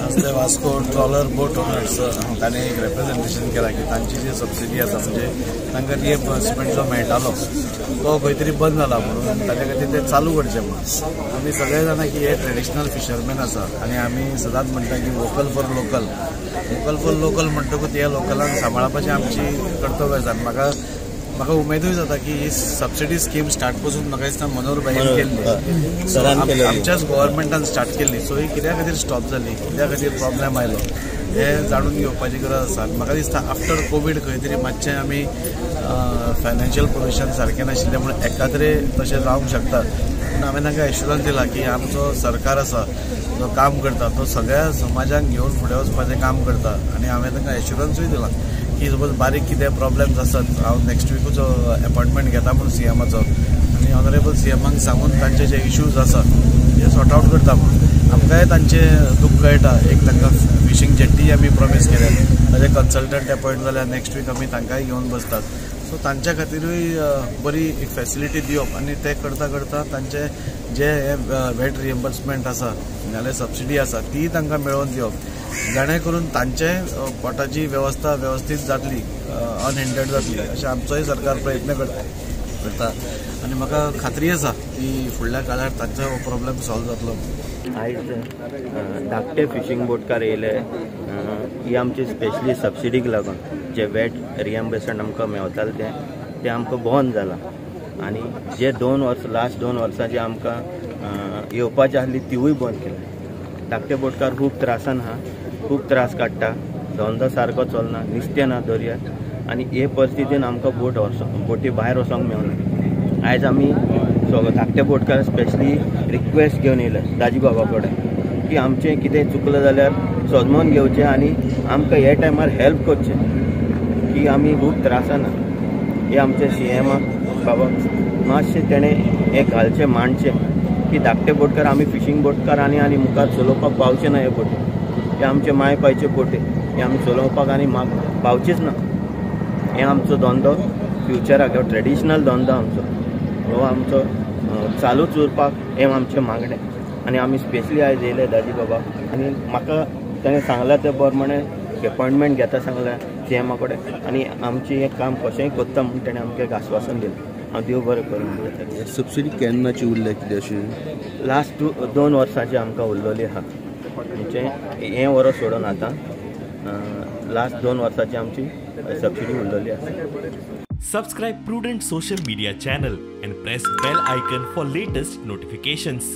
असले वास्को ट्रॉलर बोट ओनर्स ताणें एक रेप्रेजेंटेशन केलां की तांची जी सबसिडी आसा म्हणजे तांकां रिएम्बर्समेंट जो मेळटालो तो खंय तरी बंद जाला म्हणून ताच्या खातीर ते चालू करचे म्हणून. आमी सगळे जाणा की हे ट्रेडिशनल फिशरमॅन आसा आनी आमी सदांच म्हणटा की vocal for local, vocal for local म्हणटकूच ह्या लोकलांक सांबाळपाचें आमची कर्तव्य आसा. म्हाका म्हाका उमेदूय जाता की ही सबसिडी स्कीम स्टार्ट पासून म्हाका दिसता मनोहर भाईन केल्ली, आमच्याच गव्हर्मेंटान स्टार्ट केल्ली. सो ही कित्या खातीर स्टॉप जाली, कित्या खातीर प्रॉब्लेम आयलो हें जाणून घेवपाची गरज आसा. म्हाका दिसता आफ्टर कोवीड खंय तरी मातशें आमी फायनान्शियल पोजिशन सारकें नाशिल्लें म्हणून एकाद्रे तशें जावंक शकता. पूण हांवें तांकां एश्युरन्स दिला की आमचो सरकार आसा जो काम करता तो सगळ्या समाजाक घेवन फुडें वचपाचें काम करता आनी हांवें तांकां एश्युरन्सूय दिला की सपोज बारीक कितें प्रॉब्लेम्स आसत हांव नेक्स्ट विकूच अपॉयंटमेंट घेता म्हणून सीएमाचो आनी ऑनरेबल सीएमाक सांगून तांचे जे इश्यूज आसा ते सॉर्ट आवट करता म्हणून. आमकांय तांचें दूख कळटा. एक तांकां फिशींग जेट्टी आमी प्रॉमीस केल्या, ताजे कन्सल्टंट अपॉयंट जाल्यार नेक्स्ट वीक आमी तांकांय घेवन बसतात. सो तांच्या खातीरूय बरी एक फॅसिलिटी दिवप आनी ते करता करता तांचे जे हे वेट रिएम्बर्समेंट आसा नाल्यार सबसिडी आसा ती तांकां मेळोवन दिवप, जाणे करून तांचे पोटाची वेवस्था वेवस्थीत जातली, अनहिंडर्ड जातली अशें आमचोय सरकार प्रयत्न करता आनी म्हाका खात्री आसा की फुडल्या काळार तांचो हो प्रॉब्लेम सॉल्व जातलो. आयज धाकटे फिशींग बोटकार येयले ही आमची स्पेशली सबसिडीक लागून जे वेट रिएम्बर्समेंट आमकां मेवतालें तें आमकां बंद जालां आनी जे 2 वर्स लास्ट 2 वर्सां जे आमकां येवपाची आसली तिवूय बंद केली. धाकटे बोटकार खूब त्रासान आहा, खूब त्रास काडटा, धंदो सारको चलना, नुस्तें ना दर्यार आनी हे परिस्थितीन आमकां बोट बोटी भायर वचोंक मेळना. आयज आमी सगळे धाकटे बोटकार स्पेशली रिक्वेस्ट घेवन येयले दाजी बाबा कडेन की आमचें कितें चुकलें जाल्यार सोदमोन घेवचें आनी आमकां हे टायमार हेल्प करचें की आमी खूब त्रासान आहा. हे आमचे सीएमाक बाबा मातशें तेणें हें घालचें मांडचें की धाकटे बोटकार आमी फिशींग बोटकार आनी आनी मुखार चलोवपाक पावचे ना. हे बोटी हे आमचे माय पायचे बोटी हे आमी चलोवपाक आनी पावचेच ना. हे आमचो धंदो फ्युचराक, ट्रेडिशनल धंदो आमचो हो आमचो चालूच उरपाक हें आमचें मागणें आनी आमी स्पेशली आयज येयले दाजी बाबा आनी म्हाका ताणें सांगलां तें प्रमाणे अपॉयंटमेंट घेता सांगलां सीएमा कडेन आनी आमचें हें काम कशेंय करता म्हूण ताणें आमकां एक आस्वासन दिलें. हांव देव बरें करूं म्हणटा. सबसिडी केन्नाची उरल्या कितें अशी? लास्ट 2 वर्सांची आमकां उरलेली आहा, म्हणजे हें वर्स सोडून आतां लास्ट 2 वर्सांची आमची सबसिडी उरलेली आसा. Subscribe Prudent social media channel and press bell icon for latest notifications.